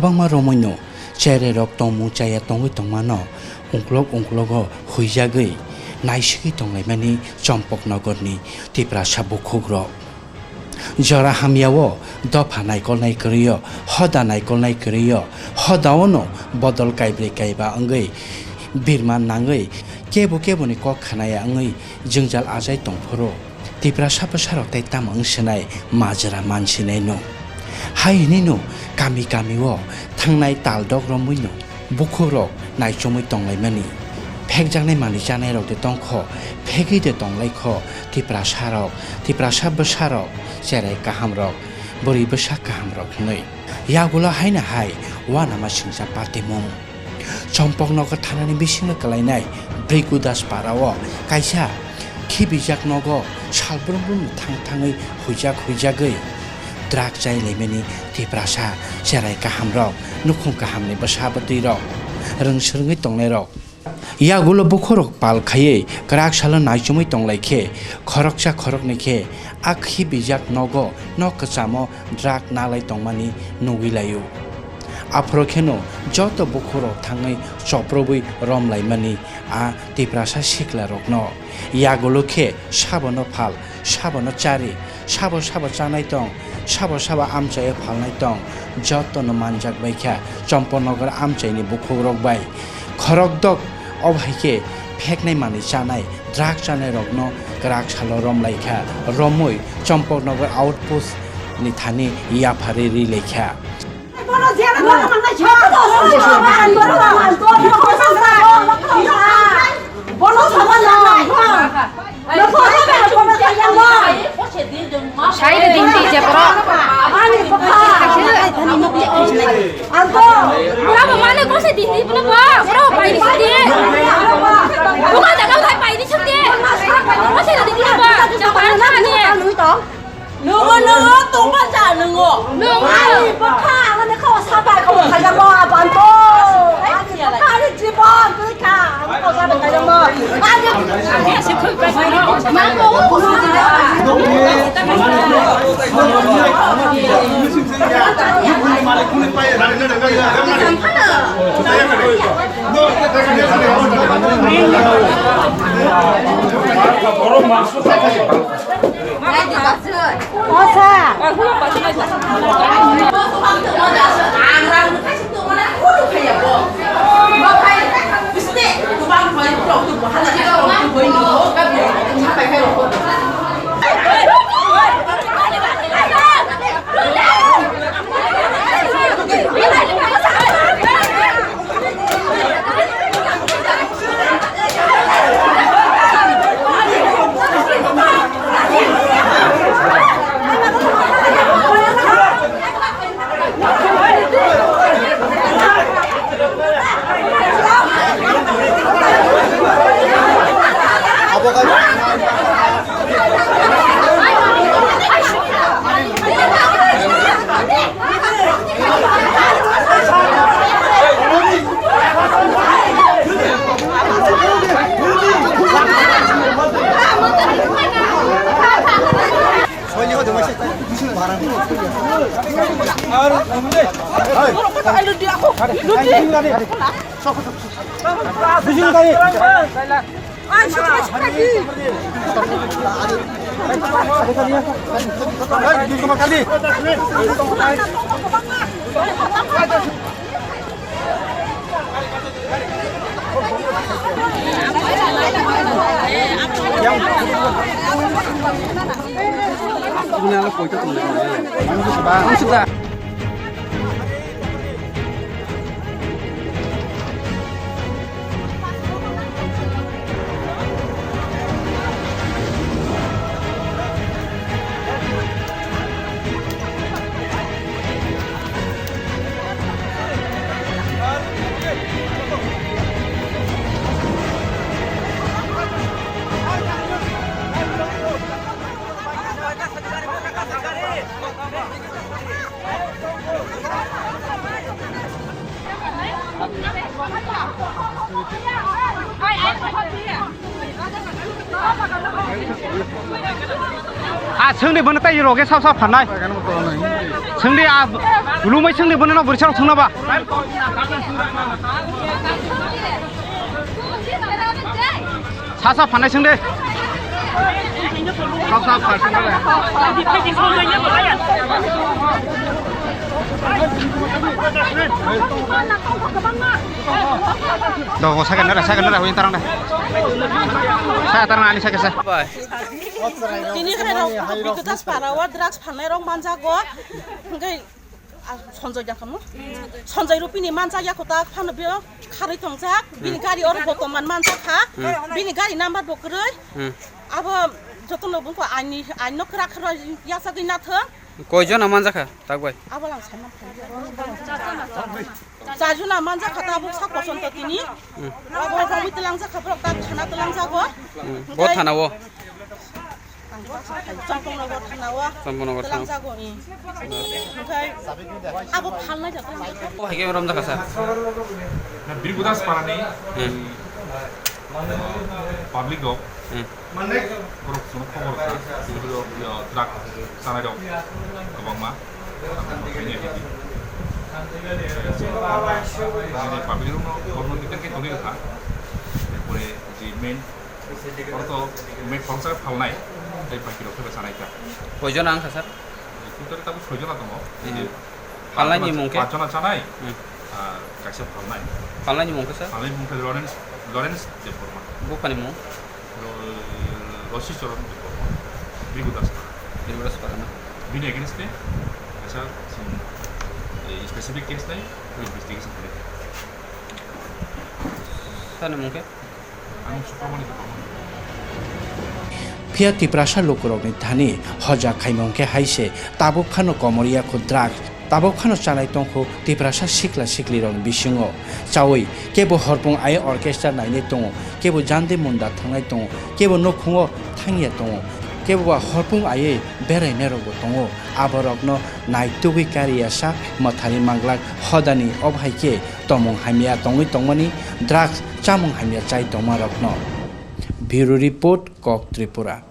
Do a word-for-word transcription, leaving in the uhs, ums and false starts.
Kwbangma romwino cherai rok tongmung chaya tongwi tongmano ungkulok ungkulogo huijagwi naisigwi tonglaimani Chompok nogorni Tiprasa bukhukrok. Jora hamyao dopha naikolnai kwrwio, hoda naikolnai kwrwio, hodaono bodol kaibrwi kaiba wngwi birma nangwi kebo keboni kok khanaya wngwi jwngjal achai tongphuru Tiprasa bwsarok tei tamo wng sinai majra man sinai no. Hai hinwi no kami kami o thangnai tal dok romwi no bukhukrok naichomwi tonglaimani. Phekjaknai manwi chanairok de tongkho, phegwi de tonglaikho Tiprasarok, Tiprasa bwsarok, cherai kahamrok, bwrwi bwsa kahamrok hinwi. Yagulo haino hai uanama singcha patimung. Chompok nogo thanani bisingo kwlainai Brigudas parao kaisa khibijak nogo sal brum brum thang thangwi huijak huijagwi drug chai laimani Tiprasa cherai kahamrok, nukhung kahamni bwsa bwtwirok, rwng swrwngwi tongnairok. Yagulo bukhukrok pal khaiwi kwrak salo naichomwi tonglaikhe, khoroksa khoroknwi khe a khibijak nogo nok kwchamo drug nalai tongmani nugwi laio. Aphuru kheno joto bukhukrok thangwi choprobwi romlaimani a Tiprasa siklarokno. Yagulo khe sabono phal, sabono chari, sabo sabo chanai tong, sabo sabo amchaio phalnai tong, jotono manjak bai kha Chompok nogor amchaini bukhukrok bai. Khorokdok o hai khe pheknai manwi chanai, drug chanairokno kwrak salo romlai kha, romwi Chompok nogor outpost ni thani yapharwi ri lai kha. Sai de din di je bro. Bro, mane ko se din di bro, bro, pai di suk di. Bukan jaga utai pai di suk di. Ko se din di bro, jaga utai ni. Nungo, nungo, tongma cha nungo. Nungo. Ani bwkha, ani kho sabai kho khaja mo abanto. Ani bwkha, ani jibon twi kha. Ani kho sabai khaja mo. Ani A swngdi bono tei roge sap sap phanai. Swngdi a lumai swngdi bono no bursa thungna ba. Sa sa phanai swngdi. Sa sa phanai swngdi. Dogo second nara, second nara, hoi tarang da. Sa tarang ani second sa. Tini hai rok, Bikutas para o drugs phanai rok manjago. Hingke, ah, Sanjay da kamo? Sanjay Rupini manjak ya kota phano bio kharwi tongjak. Bini gari oro botoman manjak kha. Hmm. Bini gari number bo kwrwi. Hmm. Abo jotono bungkha ani, ani no krak krak yasagwi nathok. Koi jona manjak kha, tak bai? Abo lang sanna. Chajuna manjak kha tabuk sak koson to tini. Hmm. Abo romwi telangjak kha borok tak thana telangjago. Hmm. Bo thana o? Champangnagar thana o. Champangnagar thana. Telangjago, hmm. Okai abo phalnai da telangjago. O hai ke rom jakha sa. Na Birgudas parani, hmm, public rok. Hmm. Borok chwngno khobor kha, video, video drug chanai rok kwbangma. Nini public rokno borokno detail khe tongwi rwkha. Erpore je main oro to main khoroksa phalnai, tei baki rok khe chanai kha. Koijon ang kha, sir? Totally tabuk soijon tongo. Hmm. Phalnaini mung khe? Pachjona chanai, hmm, ah, kaisa phalnai. Phalnaini mung khe sir? Phalnaini mung khe Lawrence, Lawrence Debbarma. Buphani mung? Ro-, Rosi Charan Debbarma. Birgudas. Birgudas para na? Bini against e kaisa, hmm, eh, specific case nai, hmm, investigation khlai. Sani mung khe? Phiya Tiprasa lukurokni thani hoja khaimung khe hai se, tabuk phano komorya kho drugs, tabuk phano chanai tongkho Tiprasa sikla siklirokni bisingo. Chaui kebo horpung ai orchestra nainai tongo, kebo jande munda thangnai tongo, kebo nukhungo thangya tongo, kebo ba horpung aiwi berainai rokbo tongo. Aborokno naitugwi kariya sa mwthari manglak hodani, obo hai khe tomung hamya tongwi tongmani, drugs chamung hamya chai tongmarokno. Bureau Report, Kok Tripura.